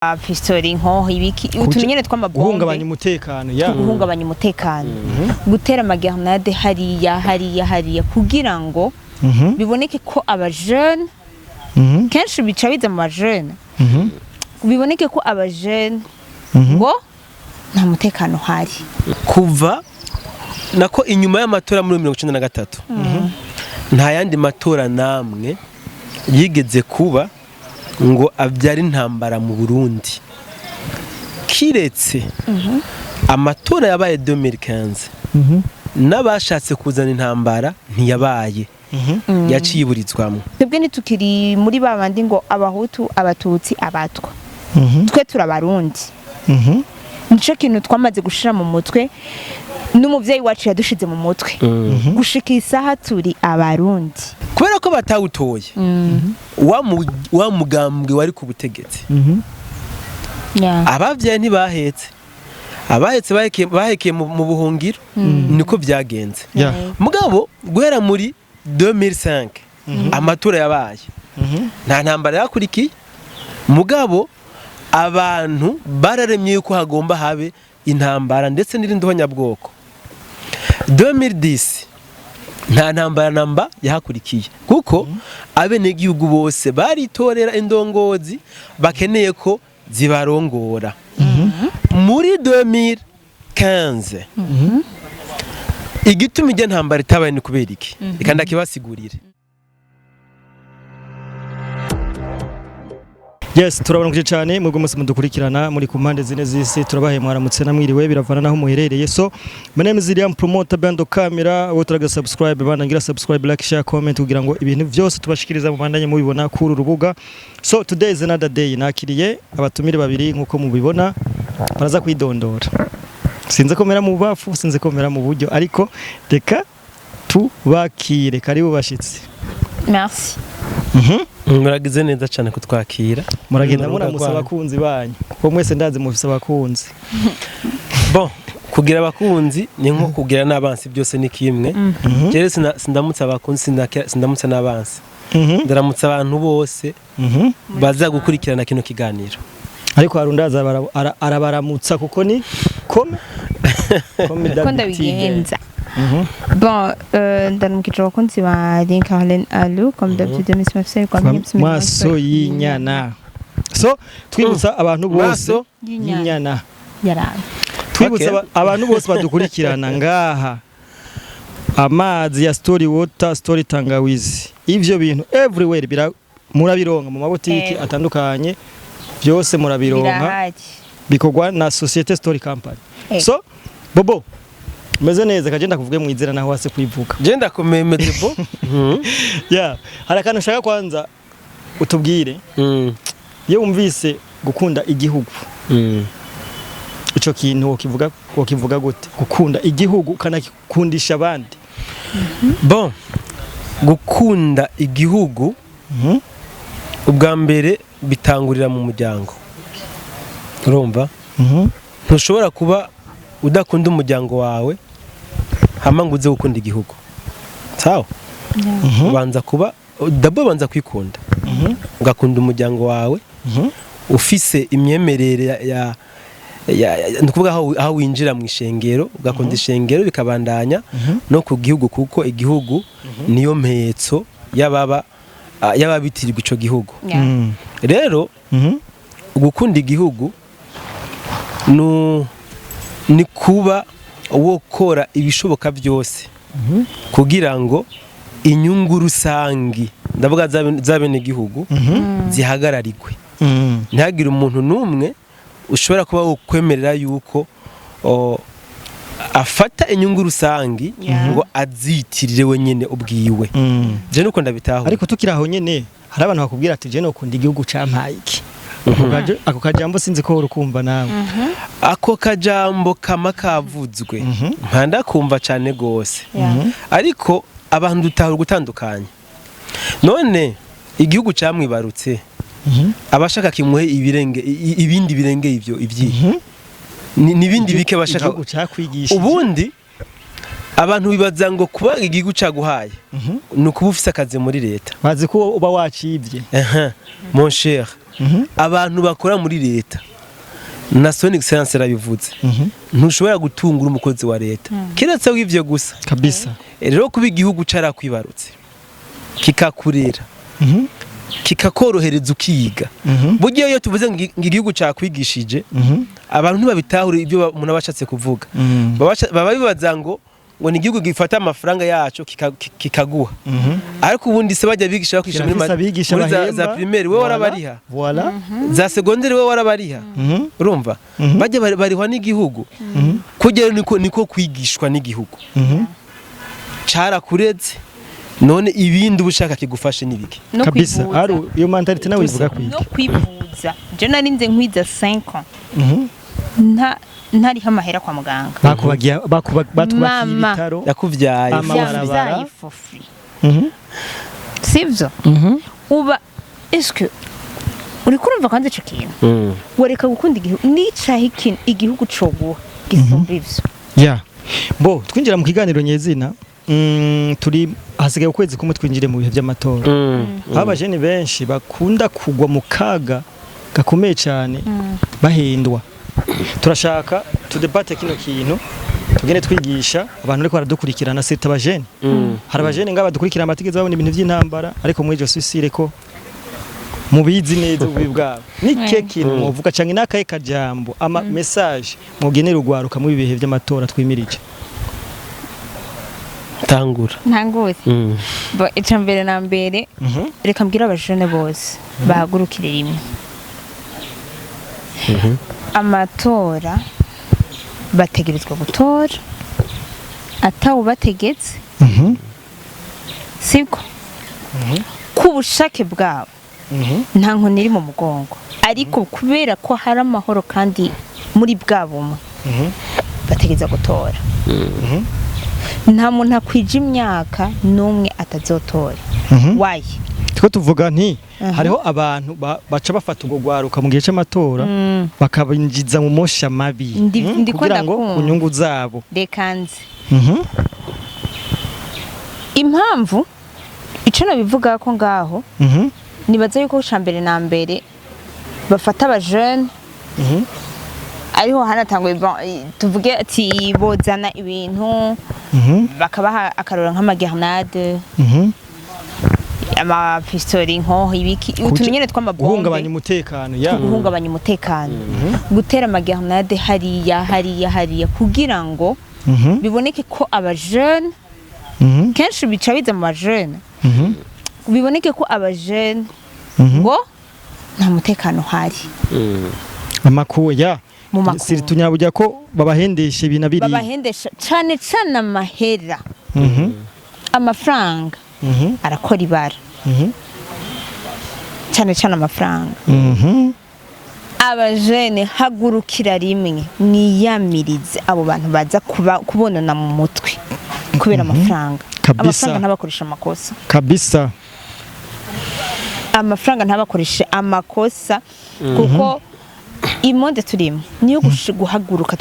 Pistolet, inkoho, ibiki, utuntu nyene tw'amabombe. Guhungabanya umutekano ya. Guhungabanya umutekano, gutera amagrenade hariya, hariya, hariya, kugira ngo biboneke ko abajene, kenshi bica biza mu bajene, biboneke ko abajene ngo nta mutekano uhari. Kuva nako inyuma y'amatora muri 93, nta yandi matora namwe yigeze kuba ngo abyare intambara mu Burundi, kiretse amatora yabaye 2015. N'abashatse kuzana intambara ntiyabaye, yaciye iburizwamo. Twebwe ntitukiri muri ba bandi ngo Abahutu, Abatutsi, Abatwa. Twe turabarundi. Nico kintu twamaze gushira mu mutwe, n'umuvyeyi wacu yadushize mu mutwe. Gushika isaha turi Abarundi. Kubera ko batawutoye wa mugambwe wari ku butegetsi, abavyaye ntibahetse, abahetse bahekeye mu buhungiro, niko byagenze. Mugabo guhera muri 2005 amatora yabaye, nta ntambara yakurikiye. Mugabo abantu bararemye yuko hagomba habe intambara ndetse n'irindi honyabwoko. 2010 nta ntambara namba yahakurikiye, kuko abenegihugu bose baritorera indongozi bakeneye ko zibarongora. Muri 2015 igituma ijya ntambara itabaye ni kubera iki? Reka ndakibasigurire. Yes, turabaramukije cyane mwebwe mwese mudukurikirana muri ku mpande zine z'isi. Turabahaye mwaramutse namwiriwe, biravana naho muherereye. So my name is Liam Promoter Bando Camera. Wowe turaga subscribe bana, ngira subscribe, like, share, comment, kugira ngo ibintu byose tubashikiriza mubandanye mubibona kuri uru rubuga. So today is another day, nakiriye abatumire babiri nkuko mubibona, baraza kwidondora. Sinze komera mu bafu, sinze komera mu buryo, ariko reka tubakire. Karibu bashitsi. Merci. Muragize neza cyane kutwakira. Muragenda Urubuga muramutsa rwanyu. abakunzi banyu, kuko mwese ndazi mufise abakunzi. Bon, kugira abakunzi ni nko kugira n'abansi, byose ni kimwe. Jewe sindamutsa abakunzi, sindamutsa n'abansi. Ndaramutsa abantu bose baza gukurikirana kino kiganiro. Ariko hari undi aza arabaramutsa kuko ni kome kome. Ko ndabigenza. Bon, ndaramukije abakunzi ba Link Harlen Alu, comme d'habitude Miss Mafsel kwa. Maso y'inyana. So twibutsa abantu bose Maso y'inyana. Yaraye. Twibutsa abantu bose badukurikirana ngaha, amazi ya Story Water, Story Tangawizi, ivyo bintu everywhere bira murabironka mu mabotiki atandukanye, byose murabironka. Birahari. Bikorwa na Societe Story Company. So Bobo, meze neza? Kagenda kuvuge mu izina naho wase kwivuga. Je ndakomeye, meze bo. Yeah, hari akantu ushaka kwanza utubwire. Iyo wumvise gukunda igihugu, ico kintu wokivuga gute? Gukunda igihugu ukanakikundisha abandi. Bon, gukunda igihugu, ubwa mbere bitangurira mu muryango, urumva? Ntushobora kuba udakunda umuryango wawe hama ngo uze gukunda igihugu, sawa? Ubanza kuba d'abord, ubanza kwikunda, ugakunda umuryango wawe, ufise imyemerere ya, ni ukuvuga aho winjira mu ishengero, ugakunda ishengero, bikabandanya no ku gihugu, kuko igihugu niyo mpetso y'ababa y'ababitirirwa ico gihugu. Rero gukunda igihugu ni kuba wokora ibishoboka byose kugira ngo inyungu rusangi, ndavuga z'abenegihugu, zihagararirwe, ntihagire umuntu n'umwe ushobora kuba wokwemerera yuko afata inyungu rusangi ngo azitirire wenyine ubwiwe. Je nuko ndabitahura. Ariko tukiri aho nyene, hari abantu bakubwira ati: "Je nokunda igihugu campaye iki?" Ako kajambo sinzi ko urukumva nawe. Ako kajambo kama kavuzwe, mpanda kumva cyane gose. Ariko abantu dutahura gutandukanye. None igihugu camwibarutse, abashaka kimuhe ibirenge ibindi birenge ivyo ivyihe? Nibindi bike bashaka. Igihugu cakwigishije. Ubundi abantu bibaza ngo kuba igihugu caguhaye ni ukuba ufise akazi muri leta. Bazi ko uba wacibye. Aha, mon cher. Abantu bakora muri leta, na son excellence arabivuze, ntushobora gutungura umukozi wa leta keretse w'ivyo gusa. Rero kuba igihugu carakwibarutse, kikakurera, kikakorohereza ukiga, burya iyo tuvuze ngo igihugu cakwigishije, abantu ntibabitahure ibyo umuntu aba ashatse kuvuga. Baba bibaza ngo ni igihugu gifata amafaranga yacu kikaguha, ariko ubundi se bajya bigisha bakwisha muri Kirafise abigisha muri za, bahemba. za primaire, we warabariha? Voilà. Za secondaire, we warabariha? Urumva, bajya barihwa n'igihugu. Kugera niko kwigishwa n'igihugu carakureze. None ibindi uba ushaka kigufashe n'ibiki? No Kabisa. kwivuza. Ari iyo mentalité nawe ivuga kwiga. No kwivuza, je narinze nkwiza 5 ans nta ntariho amahera kwa muganga. Bakubagiye, batubakiye Mama. ibitaro. Yakuvyaye. Amabarabara. Yamvyaye for free, sivyo? Uba eske uriko urumva kandi ico kintu wareka gukunda igihugu nicaho ikintu igihugu coguha gisumba ivyo? Ya, bo twinjira mu kiganiro nyezina. Turi hasigaye ukwezi kumwe twinjire mu bihe by'amatora, aho abajene benshi bakunda kugwa mu kaga gakomeye cyane bahendwa. Turashaka tudebate kino kintu, tugende twigisha abantu ariko baradukurikirana, sita abajene. Hari abajene ngaba badukurikirana batigeze babona ibintu by'intambara, ariko muri iryo sisire ko mubizi neza ububi bwabo. Ni ke kintu muvuga canke n'akahe kajambo, ama message mugenera urwaruka muri ibihe by'amatora twimirije? Tangura. Ntangure. Bo, ica mbere na mbere, reka mbwire abajene bose bahagurukire rimwe. Amatora bategerezwa gutora atawubategetse, sibwo? Ku bushake bwabo, nta nkoni iri mu mugongo, ariko kubera ko hari amahoro kandi muri bwa bumwe, bategereza gutora. Nta muntu akwije imyaka n'umwe atazotora. Wayi. Two tuvuga nti hariho abantu baca bafata urwo rwaruka mu gihe c'amatora, bakabinjiza mu mosha mabi, Ndiko kugira ngo ndakumva. ku nyungu zabo. Reka nze. Impamvu ico nabivuga ko ngaho, nibaza yuko ca mbere na mbere bafata abajene, ariho hanatanguye, bon, tuvuge ati bozana ibintu, bakabaha akarorero nk'amagrenade, amapistori, inkoho, ibiki, utuntu nyene tw'amabombe. Guhungabanya umutekano ya. Guhungabanya umutekano, gutera amagrenade hariya, hariya, hariya, kugira ngo biboneke ko abajene, kenshi bica biza mu bajene, biboneke ko abajene ngo nta mutekano uhari. Amakuwe ya. Mu makuwe. Siri tunyabujya ko babahendesha ibi na biriya. Babahendesha cane cane amahera, amafaranga arakora ibara, cane cane amafaranga. Abajene, hagurukira rimwe, mwiyamirize abo bantu baza kubonana mu mutwe kubera amafaranga. Kabisa. Amafaranga ntabakoresha amakosa. Amafaranga ntabakoreshe amakosa, kuko imonde turimo niyo guhaguruka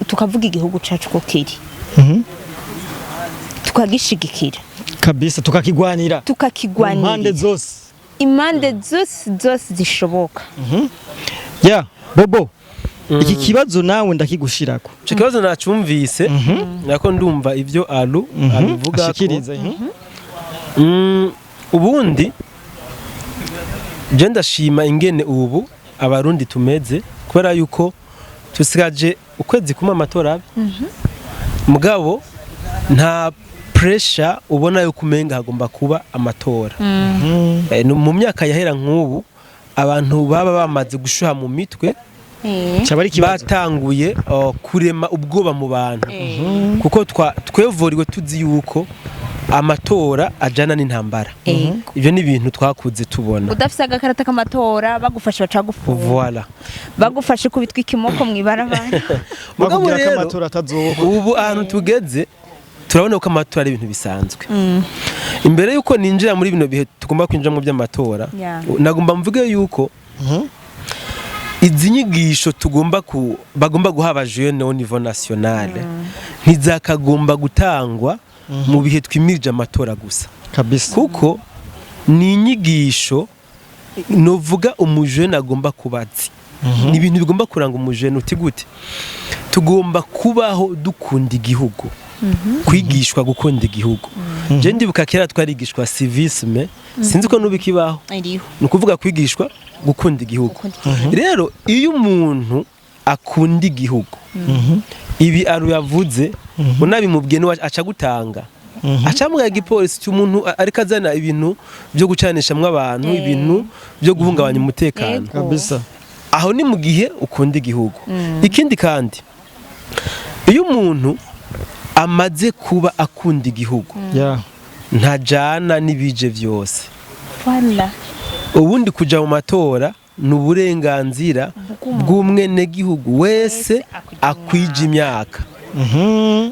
tukavuga igihugu cacu ko kiri, tukagishigikira. Kabisa, tukakigwanira mu mpande Tukakigwanira zose. Impande zose zose zishoboka. Ya Bobo, iki kibazo nawe ndakigushirako. Ico kibazo nacumvise, nako ndumva ivyo Alu abivuga ko. Ashikiriza. Ubundi je ndashima ingene ubu Abarundi tumeze, kubera yuko tusigaje ukwezi kumwe amatora abe, mugabo nta pressure ubona yuko umenga hagomba kuba amatora. No mu myaka yahera nk'ubu, abantu baba bamaze gushuha mu mitwe, Cyaba ari ikibazo. batanguye kurema ubwoba mu bantu, kuko twevuriwe tuzi yuko amatora ajana n'intambara. Ibyo ni ibintu twakuze tubona. Udafise agakarata k'amatora, bagufashe baca gufunga. Voilà. Bagufashe kubitwa ikimoko mw'ibarabara. Mugabo Bakubwira ko rero, amatora atazoba. ubu ahantu tugeze, turabona ko amatora ari ibintu bisanzwe. Imbere yuko ninjira muri bino bihe tugomba kwinjiramo by'amatora, nagomba mvuge yuko izi nyigisho tugomba ku bagomba guha abajene au niveau national ntizakagomba gutangwa mu bihe twimirije amatora gusa, kuko ni inyigisho Novuga umujene agomba kuba azi, ni ibintu bigomba kuranga umujene. Uti gute? Tugomba kubaho dukunda igihugu, kwigishwa gukunda igihugu. Je ndibuka kera twarigishwa civisme, sinzi ko nubikibaho. Iriho. Ni ukuvuga kwigishwa gukunda igihugu. Gukunda igihugu. Rero iyo umuntu akunda igihugu, ibi aru yavuze unabimubwiye niwe aca gutanga, acamubwira igipolisi cy'umuntu ariko azana ibintu byo gucanishamwo abantu, ibintu byo guhungabanya umutekano. Kabisa. Aho ni mu gihe ukunda igihugu. Ikindi kandi, iyo umuntu amaze kuba akunda igihugu, ntajana n'ibije byose. Voilà. Ubundi kuja mu matora ni uburenganzira bw'umwenegihugu wese wese akwije akwije imyaka.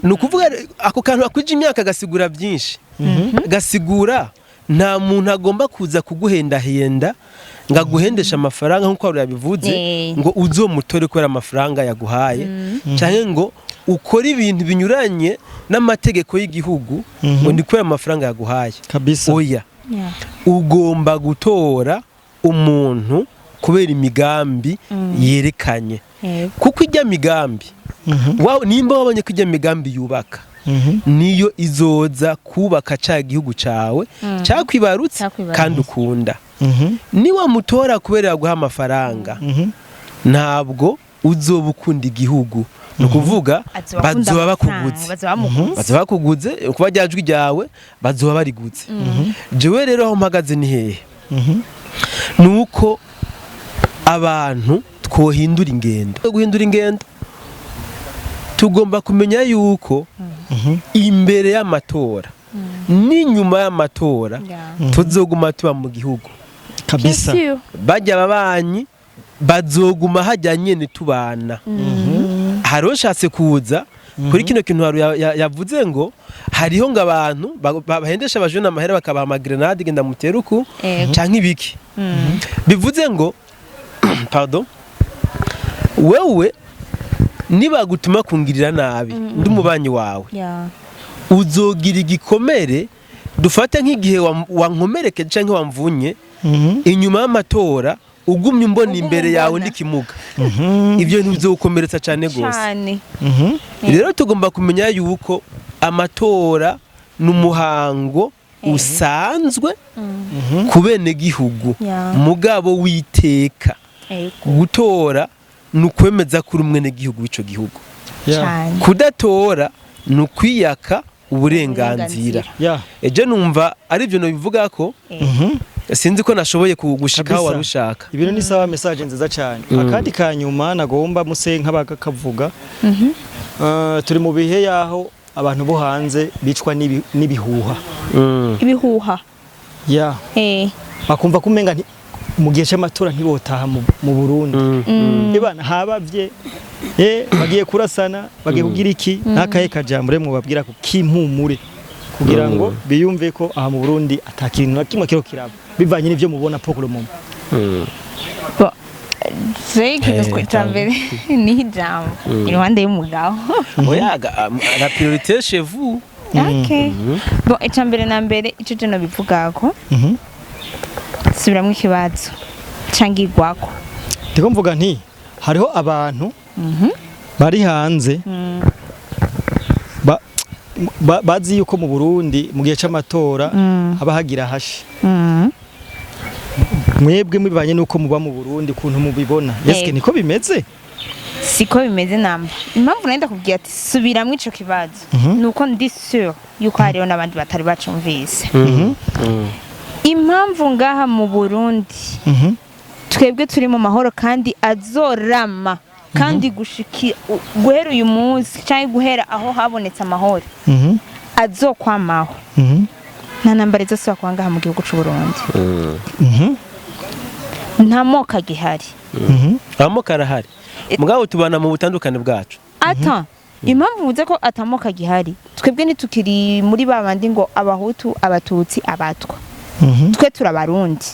Ni ukuvuga ako kantu akwije imyaka gasigura byinshi, gasigura nta muntu agomba kuza kuguhendahenda ngo aguhendeshe amafaranga nk'uko wari yabivuze, ngo uzomutore kubera amafaranga yaguhaye, cyangwa ngo ukore ibintu binyuranye n'amategeko y'igihugu ngo ni kubera amafaranga yaguhaye. Oya, ugomba gutora umuntu kubera imigambi yerekanye, kuko ijya migambi, nimba wabonye ko ijya migambi yubaka, niyo izoza kubaka ca gihugu cawe cakwibarutse Cakwibarutse. kandi ukunda. Niwamutora kubera yaguha amafaranga, ntabwo uzoba ukunda igihugu. Ni ukuvuga Azoba akunda bazoba amafaranga, bakuguze. Bazoba bamuguze. Bazoba bakuguze, kuba rya jwi ryawe bazoba bariguze. Jewe rero aho mpagaze ni hehe? Ni uko abantu twohindura ingendo. Guhindura ingendo, tugomba kumenya yuko imbere y'amatora n'inyuma y'amatora tuzoguma tuba mu gihugu. Kabisa. Bien sûr. Bajya ababanyi bazoguma hajya nyene tubana. Hari ushatse kuza kuri kino kintu haru yavuze ngo hariho ngo abantu bahendesha abajene amahera, bakabaha amagrenade, genda mutere uku canke ibiki. Bivuze ngo, pardon, wewe nibagutuma kungirira nabi ndi umubanyi wawe, uzogira igikomere. Dufate nk'igihe wankomerekeje canke wamvunye, inyuma y'amatora ugumye umbona uguma imbere yawe umbona. n'ikimuga, ibyo ntibizogukomeretsa cyane gose. Cyane. Rero tugomba kumenya yuko amatora ni umuhango usanzwe ku benegihugu, mugabo witeka. Gutora ni ukwemeza ko uri umwenegihugu w'ico gihugu. Kudatora ni ukwiyaka uburenganzira. Ejo numva ari ibyo bivuga ko sinzi ko nashoboye gushikaho Kabisa. wari ushaka. Ibintu ni sawa, message nziza cyane. Akandi kanyuma nagomba muse nk'abakavuga, turi mu bihe yaho abantu bo hanze bicwa n'ibihuha. Ibihuha. Bakumva ko umenga mu gihe cy'amatora ntibotaha mu Burundi. Ebana habavye, bagiye kurasana, bagiye kugira iki. N'akahe kajambo rero mubabwira ko kimpumure kugira ngo biyumve ko aha mu Burundi atakintu na kimwe kiro kiraba bivanye n'ivyo mubona pour le moment? Bon, je ikintu cya mbere ni ijambo iruhande y'umugabo. Oya, la priorité chez vous. Okay. Bon, icya mbere na mbere, icyo je nobivugako, subiramwo ikibazo cyangwa igwako. Ndiko mvuga nti hariho abantu bari hanze bazi yuko mu Burundi mu gihe c'amatora haba hagira hashe. Mwebwe mubibanye nuko muba mu Burundi, kuntu mubibona, eske niko bimeze? Siko bimeze namba. Impamvu nari ndakubwiye ati subiramwo ico kibazo, nuko ndi sûr yuko hariho n'abandi batari bacumvise. Impamvu ngaha mu Burundi twebwe turi mu mahoro kandi azorama, kandi gushiki guhera uyu munsi cyangwa guhera aho habonetse amahoro azokwamaho, nta ntambara izosubira kuba ngaha mu gihugu c'u Burundi. Nta moko agihari. Amoko arahari, mugabo tubana mu butandukane bwacu. Ata impamvu mvuze ko atamoko agihari, twebwe ntitukiri muri ba bandi ngo Abahutu, Abatutsi, Abatwa. Twe turabarundi.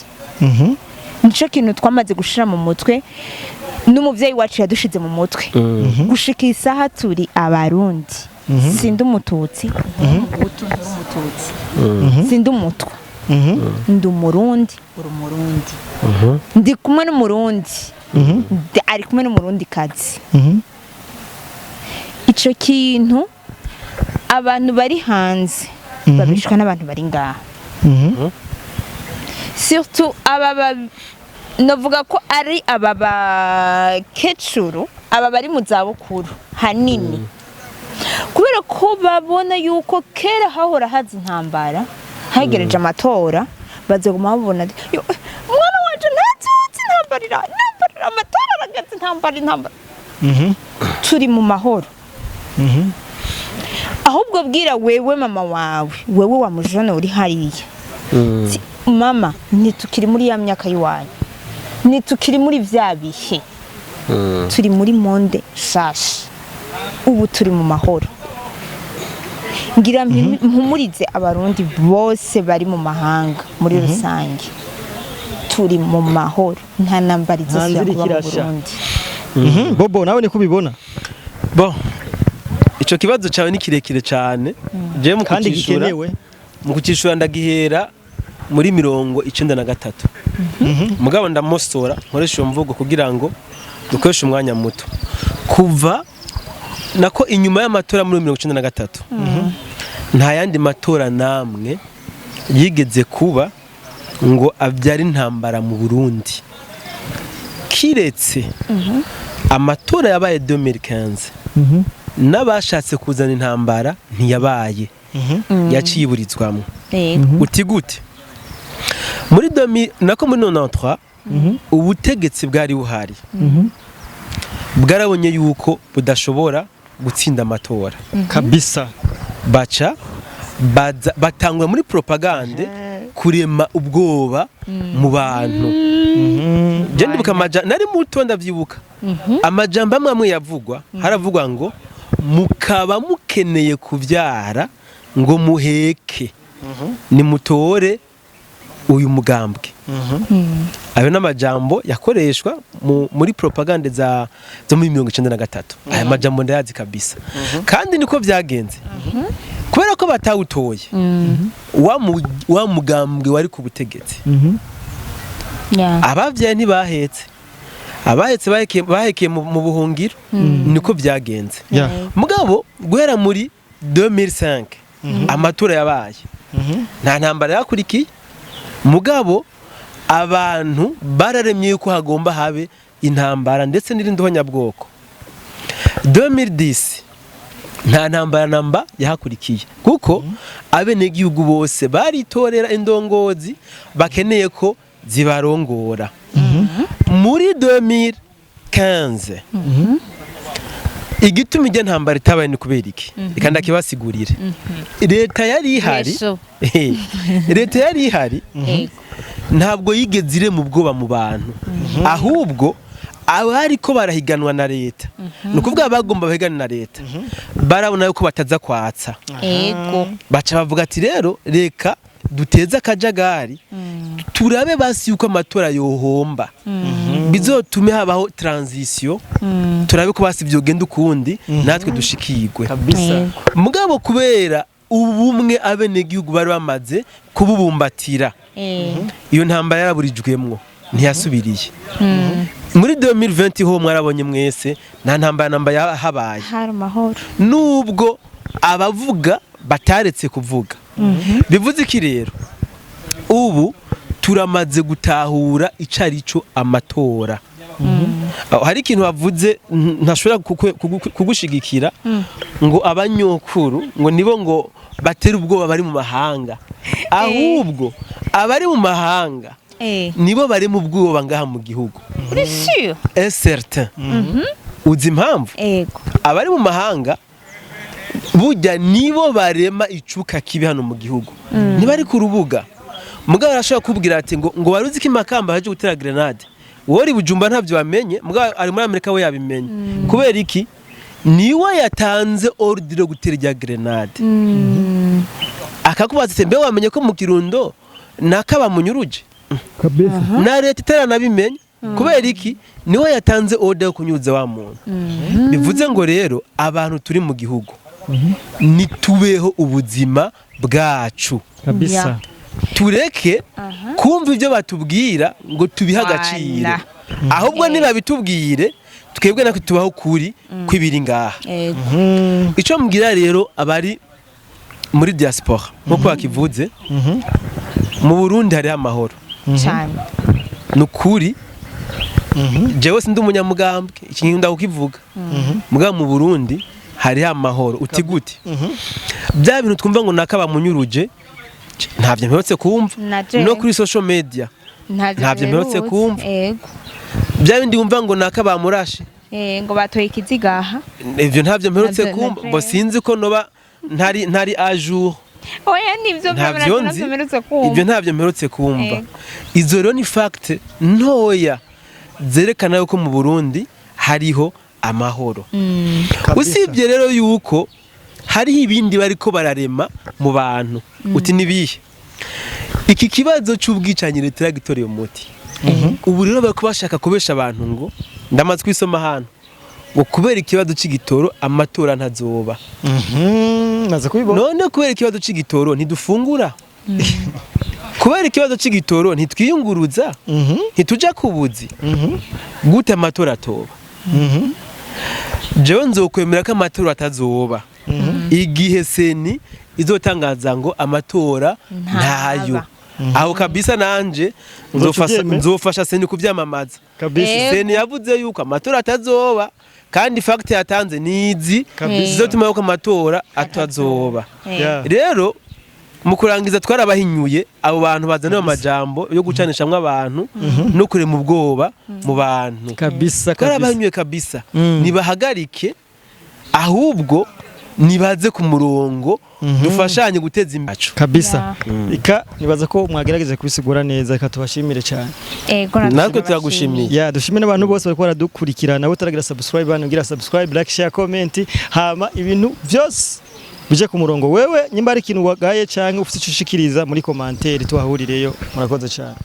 Nico kintu twamaze gushira mu mutwe, n'umuvyeyi wacu yadushize mu mutwe. Gushika isaha turi Abarundi. Sindi Umututsi, Umuhutu, nturi Umututsi, sindi Umutwa. Ndi Umurundi, uri Umurundi, ndi kumwe n'Umurundi, ari kumwe n'Umurundi kazi. Ico kintu abantu bari hanze babishwa n'abantu bari ngaha, surtout aba novuga ko ari aba bakecuru, aba bari mu zabukuru hanini, kubera ko babona yuko kera hahora haza intambara hagereje amatora, bazoguma babona ati, "Yo, mwana wanje ntazutse intambara, intambara, amatora arageze, intambara, intambara." Turi mu mahoro. Ahubwo bwira wewe mama wawe, wewe wa mujone uri hariya. Mama, ntitukiri muri ya myaka y'iwanyu, ntitukiri muri vya bihe, turi muri monde shasha, ubu turi mu mahoro. Ngira mpumurize Abarundi bose bari mu mahanga muri rusange, turi mu mahoro, nta ntambara izosubira Nta nzira kuba mu ikirasha. Burundi. Bobo, nawe niko ubibona? Bon, ico kibazo cawe ni kirekire cane. Je mu Kandi kucishura, gikenewe. mu kucishura ndagihera muri 93. Mugabo ndamosora, nkoresha iyo mvugo kugira ngo dukoreshe umwanya muto. Kuva nako inyuma y'amatora muri 93, nta yandi matora namwe yigeze kuba ngo abyare intambara mu Burundi, kiretse amatora yabaye 2015. N'abashatse kuzana intambara ntiyabaye, yaciye iburizwamwo. Uti gute? Muri 2000, nako muri 93, ubutegetsi bwari buhari bwarabonye yuko budashobora gutsinda amatora. Kabisa. Baca baza batangwa muri propagande kurema ubwoba mu bantu. Je ndibuka nari muto, ndavyibuka amajambo amwe amwe yavugwa. Haravugwa ngo mukaba mukeneye kuvyara ngo muheke, nimutore uyu mugambwe. Ayo n'amajambo yakoreshwa muri propagande zo muri 93. Aya majambo ndayazi kabisa, kandi niko vyagenze. Kubera ko batawutoye wa mugambwe wari ku butegetsi, abavyaye ntibahetse, abahetse bahekeye mu buhungiro. Niko vyagenze. Mugabo guhera muri 2005 amatora yabaye, nta ntambara yakurikiye. Mugabo abantu bararemye yuko hagomba habe intambara ndetse n'irindi honyabwoko. 2010 nta ntambara namba yahakurikiye, kuko abenegihugu bose baritorera indongozi bakeneye ko zibarongora. Muri 2015, igituma ijya ntambara itabaye ni kubera iki? Reka ndakibasigurire. Leta yari ihari, Yesu. leta yari ihari ntabwo yigeze irema ubwoba mu bantu. Ahubwo abariko barahiganwa na leta, ni ukuvuga bagomba bahigana na leta, barabona yuko bataza kwatsa. Baca bavuga ati rero reka duteze akajagari, turabe basi yuko amatora yohomba, bizotume habaho transition, turabe ko basi vyogenda ukundi natwe dushikirwe. Kabisa. Mugabo kubera ubumwe abenegihugu bari bamaze kububumbatira, iyo ntambara yaraburijwemwo, ntiyasubiriye. Muri 2020 ho mwarabonye mwese, nta ntambara namba yahabaye. Hari amahoro. Nubwo abavuga bataretse kuvuga. Bivuze iki rero? Ubu turamaze gutahura ico arico amatora. Aho hari ikintu bavuze ntashobora kugushigikira, ngo abanyokuru ngo nibo ngo batera ubwoba bari mu mahanga. Ahubwo abari mu mahanga nibo bari mu bwoba ngaha mu gihugu. Uri sûr? Est certain. Uzi impamvu? Ego. Abari mu mahanga burya nibo barema icuka kibi hano mu gihugu. Ntibari ku rubuga, mugabo arashobora kubwira ati ngo wari uzi ko i Makamba haje gutera grenade? Wowe uri Bujumba ntabyo wamenye, mugabo ari muri Amerika we yabimenye. Kubera iki? Niwe yatanze ordre yo gutera irya grenade. Akakubaza ati mbe wamenye ko mu Kirundo nakaba munyuruje? Kabisa. Na leta itaranabimenya. Kubera iki? Niwe yatanze order yo kunyuza wa muntu. Bivuze ngo rero abantu turi mu gihugu nitubeho ubuzima bwacu. Kabisa. Tureke kumva ibyo batubwira ngo tubihe agaciro. Voilà. Ahubwo nibabitubwire, twebwe natwe tubaho ukuri kw'ibiri ngaha. Icyo mbwira rero abari muri diaspora, nk'uko bakivuze, mu Burundi hariho amahoro. Cyane. Ni ukuri, jewe sindi umunyamugambwe, iki nkunda kukivuga, mugabo mu Burundi hariho amahoro. Uti gute? Bya bintu twumva ngo naka bamunyuruje, ntabyo mperutse kumva. Na jewe. No kuri social media ntabyo mperutse kumva. Bya bindi wumva ngo naka bamurashe, Ngo batoye ikiziga aha. Ivyo ntabyo mperutse Ntabyo- kumva. na Bo jewe. sinzi ko noba ntari à jour. Oya, nibyo. Ntabyo nzi. Ntabyo mperutse kumva. Ibyo ntabyo mperutse kumva. Izo rero ni fact ntoya zerekana yuko mu Burundi hariho amahoro. Usibye rero yuko hariho ibindi bariko bararema mu bantu. Uti nibihe? Iki kibazo c'ubwicanyi leta iragitoreye umuti. Ubu rero bariko bashaka kubesha abantu ngo, ndamaze kwisoma ahantu, ngo kubera ikibazo c'igitoro amatora ntazoba. Maze kubibona. None kubera ikibazo c'igitoro ntidufungura? Kubera ikibazo c'igitoro ntitwiyunguruza? Ntituja ku buzi? Gute amatora atoba? Jewe nzokwemera ko amatora atazoba igihe CENI izotangaza ngo amatora ntayo. Ntaba. Aho kabisa nanje Uzoca uvyemera? nzofasha CENI kuvyamamaza. CENI yavuze yuko amatora atazoba, kandi fact yatanze nizi zizotuma yuko amatora atazoba. Rero mu kurangiza, twarabahinyuye abo bantu bazana ayo majambo yo gucanishamwo abantu no kurema ubwoba mu bantu. Kabisa. Twarabahinyuye kabisa. Nibahagarike, ahubwo nibaze ku murongo, dufashanye guteza imbere. Kabisa. Ika nibaza ko mwagerageje kubisigura neza, reka tubashimire cyane. Ego. Natwe turagushimiye. Ya, dushimire n'abantu bose bariko baradukurikirana. Nabo taragira subscribe bano, gira subscribe, like, share, comment, hama ibintu byose bije ku murongo. Wewe nyimba ari ikintu wagaye canke ufite icyo ushikiriza muri commentaire, tuhahurireyo. Murakoze cyane.